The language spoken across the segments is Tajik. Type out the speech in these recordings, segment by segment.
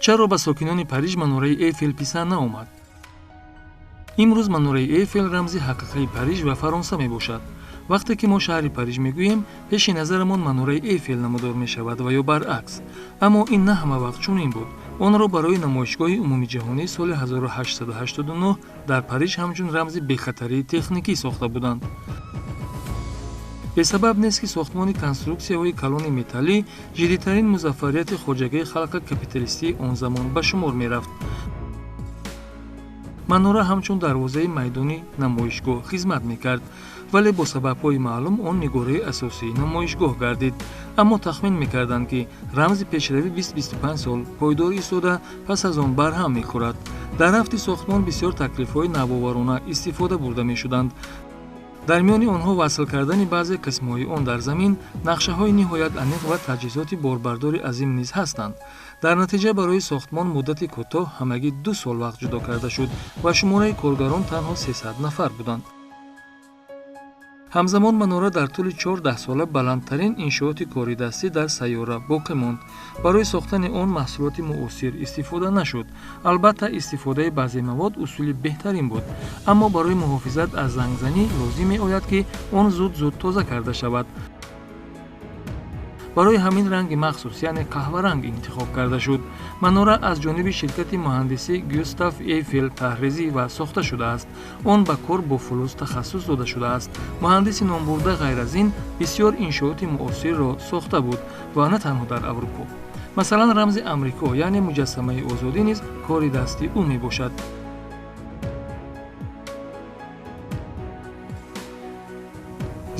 Чаро ба сокинони Париж манораи Эйфел писанд наомад? Имрӯз манораи Эйфел рамзи ҳақиқии Париж ва Фаронса мебошад. Вақте ки мо шаҳри Париж мегӯем, пеши назарамон манораи Эйфел намудор мешавад ва ё баръакс. Аммо ин на ҳама вақт чунин буд. Онро барои намоишгоҳи умумиҷаҳонии соли 1889 дар Париж ҳамчун рамзи бехатарии техникӣ сохта буданд. Бесабаб нест, ки сохтмони конструксияҳои калони металлӣ ҷиддитарин музаффарияти хоҷагии халқи капиталистии он замон ба шумор мерафт. Манора ҳамчун дарвозаи майдони намоишгоҳ хизмат мекард, вале бо сабабҳои маълум он нигораи асосии намоишгоҳ гардид. Аммо тахмин мекарданд, ки рамзи пешравӣ 20-25 сол пойдор истода, пас аз он барҳам мехӯрад. Дар рафти сохтмон бисёр таклифҳои навоварона истифода бурда мешуданд. Дар миёни онҳо васл кардани баъзе қисмҳои он дар замин, нақшаҳои ниҳоят аниқ ва таҷҳизоти борбардори азим низ ҳастанд. Дар натиҷа барои сохтмон муддати кӯтоҳ, ҳамагӣ 2 сол вақт ҷудо карда шуд ва шумораи коргарон танҳо 300 нафар буданд. Ҳамзамон манора дар тӯли 14 сола баландтарин иншооти коридастӣ дар сайёра боқӣ монд. Барои сохтани он маҳсулоти муосир истифода нашуд. Албатта, истифодаи баъзе мавод усули беҳтарин буд, аммо барои муҳофизат аз зангзанӣ лозим меояд, ки он зуд зуд тоза карда шавад. Барои ҳамин ранги махсус, яъне қаҳваранг, интихоб карда шуд. Манора аз ҷониби ширкати муҳандисӣ Гюстав Эйфел тарҳрезӣ ва сохта шудааст. Он ба кор бо фулӯз тахассус дода шудааст. Муҳандиси номбурда ғайр аз ин бисёр иншооти муосирро сохта буд ва на танҳо дар Аврупо. Масалан, рамзи Амрико, яъне муҷассамаи озодӣ низ кори дасти ӯ мебошад.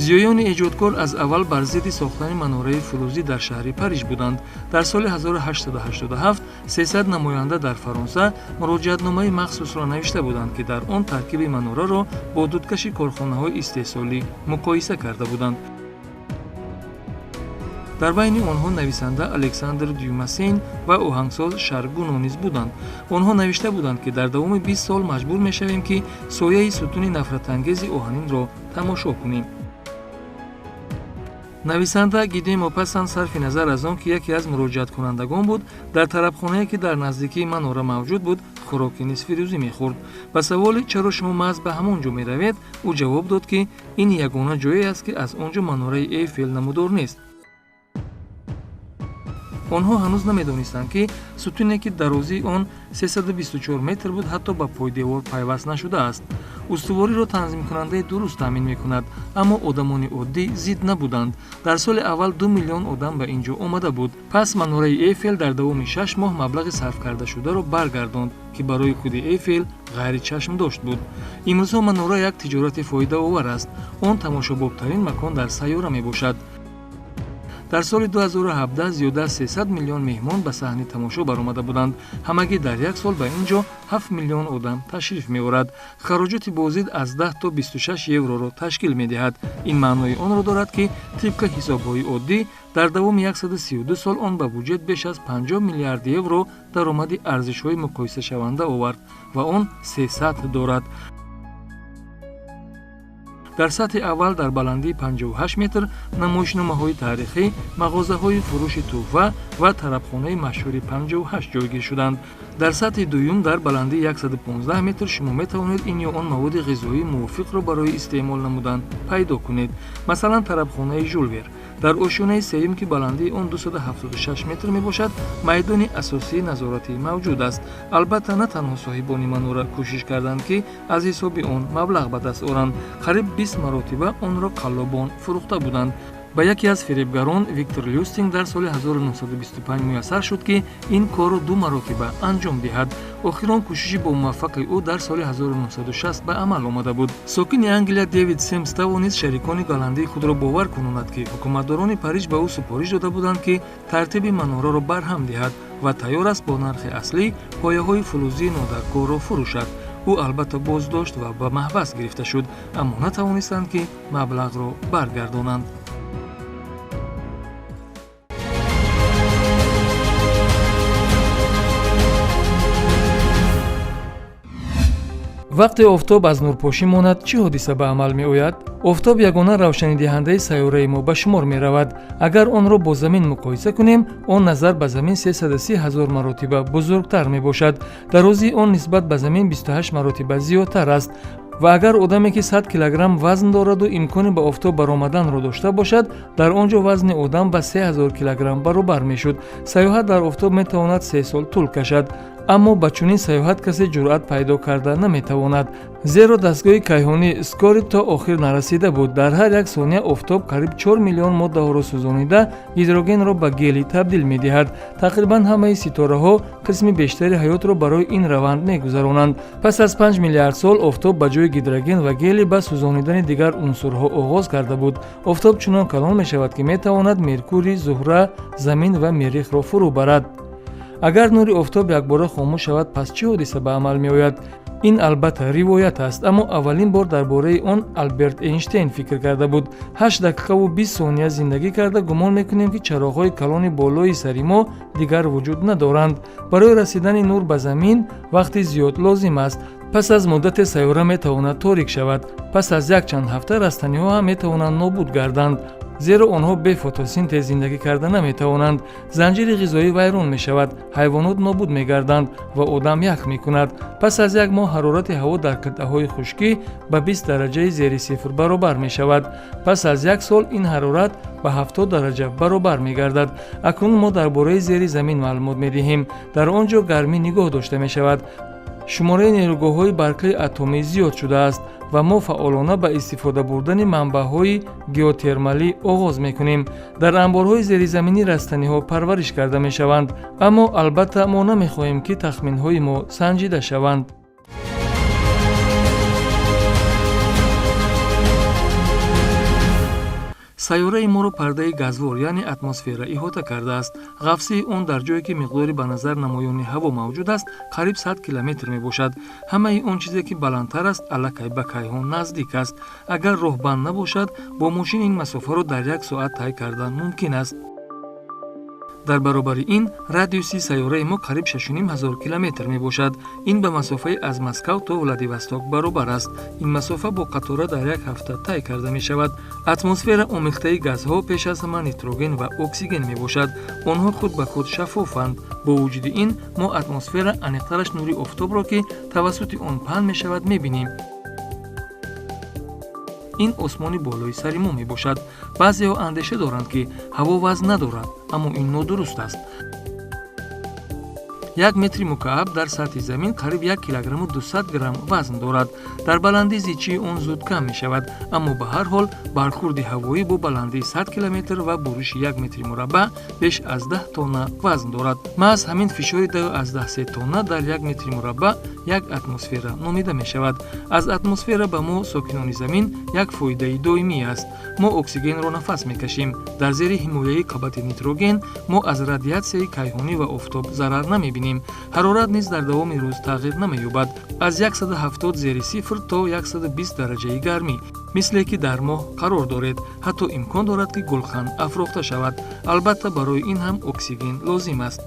Зиёёни эҷодкор аз аввал бар зидди сохтани манораи фулӯзӣ дар шаҳри Париж буданд. Дар соли 1887 300 намоянда дар Фаронса муроҷиатномаи махсусро навишта буданд, ки дар он таркиби манораро бо дудкаши корхонаҳои истеҳсолӣ муқоиса карда буданд. Дар байни онҳо нависанда Александр Дюмасейн ва оҳангсоз Шарл Гуно низ буданд. Онҳо навишта буданд, ки дар давоми 20 сол маҷбур мешавем, ки сояи сутуни нафратангези оҳанинро тамошо кунем. Нависанда Ги де Мопассан, сарфи назар аз он ки яке аз муроҷиаткунандагон буд, дар тарабхонае, ки дар наздикии манора мавҷуд буд, хӯроки нисфирӯзӣ мехӯрд. Ба саволи «Чаро шумо маҳз ба ҳамон ҷо меравед?» ӯ ҷавоб дод, ки ин ягона ҷое аст, ки аз он ҷо манораи Эйфел намудор нест. Онҳо ҳанӯз намедонистанд, ки сутуне, ки дарозии он 324 метр буд, ҳатто ба пойдевор пайваст нашудааст. Устувориро танзимкунандаи дуруст таъмин мекунад, аммо одамони оддӣ зид набуданд. Дар соли аввал 2 миллион одам ба ин ҷо омада буд. Пас манораи Эйфел дар давоми 6 моҳ маблағи сарфкардашударо баргардонд, ки барои худи Эйфел ғайричашмдошт буд. Имрӯзҳо манора як тиҷорати фоидаовар аст. Он тамошобобтарин макон дар сайёра мебошад. Дар соли 2017 зиёда аз 300 миллион меҳмон ба саҳни тамошо баромада буданд. Ҳамагӣ дар як сол ба ин ҷо 7 миллион одам ташриф меорад. Хароҷоти боздид аз 10 то 26 евроро ташкил медиҳад. Ин маънои онро дорад, ки тибқи ҳисобҳои оддӣ дар давоми 132 сол он ба буҷет беш аз 50 миллиард евро даромади арзишҳои муқоисашаванда овард ва он се сатҳ дорад. Дар сатҳи аввал дар баландии 58 метр намоишномаҳои таърихӣ, мағозаҳои фурӯши тӯҳфа ва тарабхонаи машҳури 58 ҷойгир шуданд. Дар сатҳи дуюм дар баландии 115 метр шумо метавонед ин ё он маводи ғизоии мувофиқро барои истеъмол намудан пайдо кунед, масалан, тарабхонаи Жюл Верн. Дар ошёнаи сеюм, ки баландии он 276 метр мебошад, майдони асосии назоратӣ мавҷуд аст. Албатта, на танҳо соҳибони манора кӯшиш карданд, ки аз ҳисоби он маблағ ба даст оранд. Қариб 20 маротиба онро қаллобон фурӯхта буданд. Ба яке аз фиребгарон, Виктор Люстинг, дар соли 1925 муяссар шуд, ки ин корро ду маротиба анҷом диҳад. Охирон кӯшиши бомуваффақи ӯ дар соли 1960 ба амал омада буд. Сокини Англия Дэвид Симс тавонист шарикони голландии худро бовар кунонад, ки ҳукуматдорони Париж ба ӯ супориш дода буданд, ки тартиби манораро барҳам диҳад ва тайёр аст бо нархи аслӣ пояҳои фулӯзии нодаркорро фурӯшад. Ӯ албатта боздошт ва ба маҳбас гирифта шуд, аммо натавонистанд, ки маблағро баргардонанд. Вақте офтоб аз нурпошӣ монад, чӣ ҳодиса ба амал меояд? Офтоб ягона равшанидиҳандаи сайёраи мо ба шумор меравад. Агар онро бо замин муқоиса кунем, он назар ба замин 330 ҳазор маротиба бузургтар мебошад. Дарозии он нисбат ба замин 28 маротиба зиёдтар аст. Ва агар одаме ки 100 килограмм вазн дораду имкони ба офтоб баромаданро дошта бошад, дар он ҷо вазни одам ба 3000 килограмм баробар мешуд. Сайёҳат дар офтоб метавонад 3 сол тӯл кашад, аммо ба чунин сайёҳат касе ҷуръат пайдо карда наметавонад, зеро дастгоҳи кайҳонӣ Скори то охир нарасида буд. Дар ҳар як сония офтоб қариб 4 миллион моддаҳоро сӯзонида гидрогенро ба гелий табдил медиҳад. Тақрибан ҳамаи ситораҳо қисми бештари ҳаётро барои ин раванд мегузаронанд. Пас аз 5 миллиард сол офтоб ба ҷои гидроген ва гелий ба сӯзонидани дигар унсурҳо оғоз карда буд. Офтоб чунон калон мешавад, ки метавонад Меркурий, Зуҳра, Замин ва Мерихро фурӯ барад. Агар нури офтоб якбора хомӯш шавад, пас чӣ ҳодиса ба амал меояд? Ин албатта ривоят аст, аммо аввалин бор дар бораи он Алберт Эйнштейн фикр карда буд. 8 дақиқаву 20 сония зиндагӣ карда гумон мекунем, ки чароғҳои калони болои сари мо дигар вуҷуд надоранд. Барои расидани нур ба замин вақти зиёд лозим аст. Пас аз муддате сайёра метавонад торик шавад. Пас аз якчанд ҳафта растаниҳо ҳам метавонанд нобуд гарданд, зеро онҳо бе фотосинтез зиндагӣ карда наметавонанд. Занҷири ғизоӣ вайрон мешавад, ҳайвонот нобуд мегарданд ва одам ях мекунад. Пас аз як моҳ ҳарорати ҳаво дар қитъаҳои хушкӣ ба 20 дараҷаи зери сифр баробар мешавад. Пас аз як сол ин ҳарорат ба 70 дараҷа баробар мегардад. Акнун мо дар бораи зери замин маълумот медиҳем. Дар он ҷо гармӣ нигоҳ дошта мешавад. Шумораи нерӯгоҳҳои барқии атомӣ зиёд шудааст ва мо фаъолона ба истифода бурдани манбаъҳои геотермалӣ оғоз мекунем. Дар анборҳои зеризаминӣ растаниҳо парвариш карда мешаванд, аммо албатта мо намехоҳем, ки тахминҳои мо санҷида шаванд. Сайёраи моро пардаи газвор, яъне атмосфера иҳота кардааст. Ғафсии он дар ҷое, ки миқдори ба назар намоёни ҳаво мавҷуд аст, қариб 100 километр мебошад. Ҳамаи он чизе, ки баландтар аст, аллакай ба кайҳон наздик аст. Агар роҳ банд набошад, бо мошин ин масофаро дар як соат тай кардан мумкин аст. Дар баробари ин радиуси сайёраи мо қариб 6,5 ҳазор километр мебошад. Ин ба масофаи аз Москав то Владивосток баробар аст. Ин масофа бо қатора дар як ҳафта тай карда мешавад. Атмосфера омехтаи газҳо, пеш аз ҳама нитроген ва оксиген мебошад. Онҳо худ ба худ шаффофанд. Бо вуҷуди ин мо атмосфера, аниқтараш нури офтобро, ки тавассути он паҳн мешавад, мебинем. Ин осмони болои сари мо мебошад. Баъзеҳо андеша доранд, ки ҳаво вазн надорад, аммо ин нодуруст аст. 1 метри мукааб дар сатҳи замин қариб 1 килограмму 200 грамм вазн дорад. Дар баландӣ зичии он зуд кам мешавад, аммо ба ҳар ҳол бархурди ҳавоӣ бо баландии 100 километр ва буриши 1 метри мураббаъ беш аз 10 тонна вазн дорад. Маҳз ҳамин фишори 2,3 тонна дар 1 метри мураббаъ як атмосфера номида мешавад. Аз атмосфера ба мо, сокинони замин, як фоидаи доимӣ аст. Мо оксигенро нафас мекашем. Дар зери ҳимояи қабати нитроген мо аз радиатсияи кайҳонӣ ва офтоб зарар намебинем. Ҳарорат низ дар давоми рӯз тағйир намеёбад, аз 170 зери сифр то 120 дараҷаи гармӣ, мисле ки дар моҳ қарор доред. Ҳатто имкон дорад, ки гулхан афрохта шавад. Албатта барои ин ҳам оксиген лозим аст.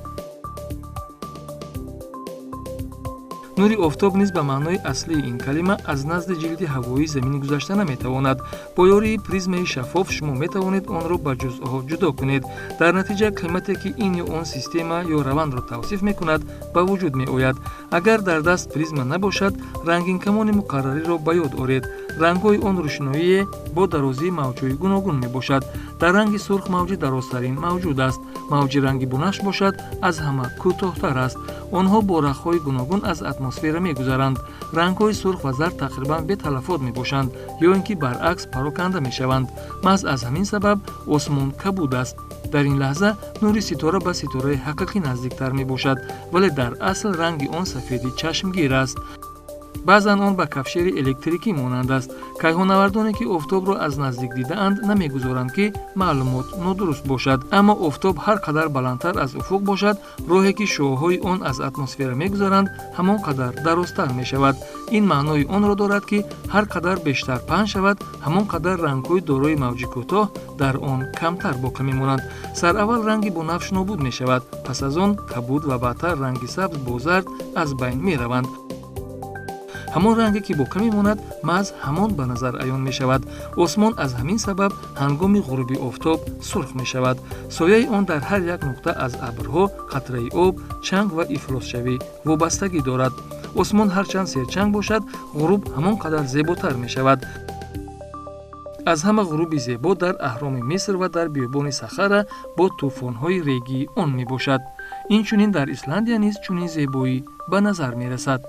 Нури офтоб низ ба маънои аслии ин калима аз назди ҷилди ҳавоии замин гузашта наметавонад. Бо ёрии призмаи шаффоф шумо метавонед онро ба ҷузъҳо ҷудо кунед. Дар натиҷа қимате, ки ин ё он система ё равандро тавсиф мекунад, ба вуҷуд меояд. Агар дар даст призма набошад, рангинкамони муқаррариро ба ёд оред. Рангҳои он рӯшноие бо дарозии мавҷҳои гуногун мебошад. Дар ранги сурх мавҷи дарозтарин мавҷуд аст. Мавҷи ранги бунафш бошад, аз ҳама кӯтоҳтар аст. Онҳо бо рахҳои гуногун аз атмосфера мегузаранд. Рангҳои сурх ва зард тақрибан беталафот мебошанд ё ин ки баръакс пароканда мешаванд. Маҳз аз ҳамин сабаб осмон кабуд аст. Дар ин лаҳза нури ситора ба ситораи ҳақиқӣ наздиктар мебошад, вале дар асл ранги он сафеди чашмгир аст. Баъзан он ба кафшери электрикӣ монанд аст. Кайҳонавардоне, ки офтобро аз наздик дидаанд, намегузоранд, ки маълумот нодуруст бошад. Аммо офтоб ҳар қадар баландтар аз уфуқ бошад, роҳе ки шуоҳои он аз атмосфера мегузаранд, ҳамон қадар дарозтар мешавад. Ин маънои онро дорад, ки ҳар қадар бештар паҳн шавад, ҳамон қадар рангҳои дорои мавҷи кӯтоҳ дар он камтар боқӣ мемонанд. Сараввал ранги бунафш нобуд мешавад, пас аз он кабуд ва баъдтар ранги сабз бо зард аз байн мераванд. Ҳамон ранге ки боқӣ мемонад, маҳз ҳамон ба назар аён мешавад. Осмон аз ҳамин сабаб ҳангоми ғуруби офтоб сурх мешавад. Сояи он дар ҳар як нуқта аз абрҳо, қатраи об, чанг ва ифлосшавӣ вобастагӣ дорад. Осмон ҳарчанд серчанг бошад, ғуруб ҳамон қадар зеботар мешавад. Аз ҳама ғуруби зебо дар аҳроми Миср ва дар биёбони Сахара бо тӯфонҳои регии он мебошад. Инчунин дар Исландия низ чунин зебоӣ ба назар мерасад.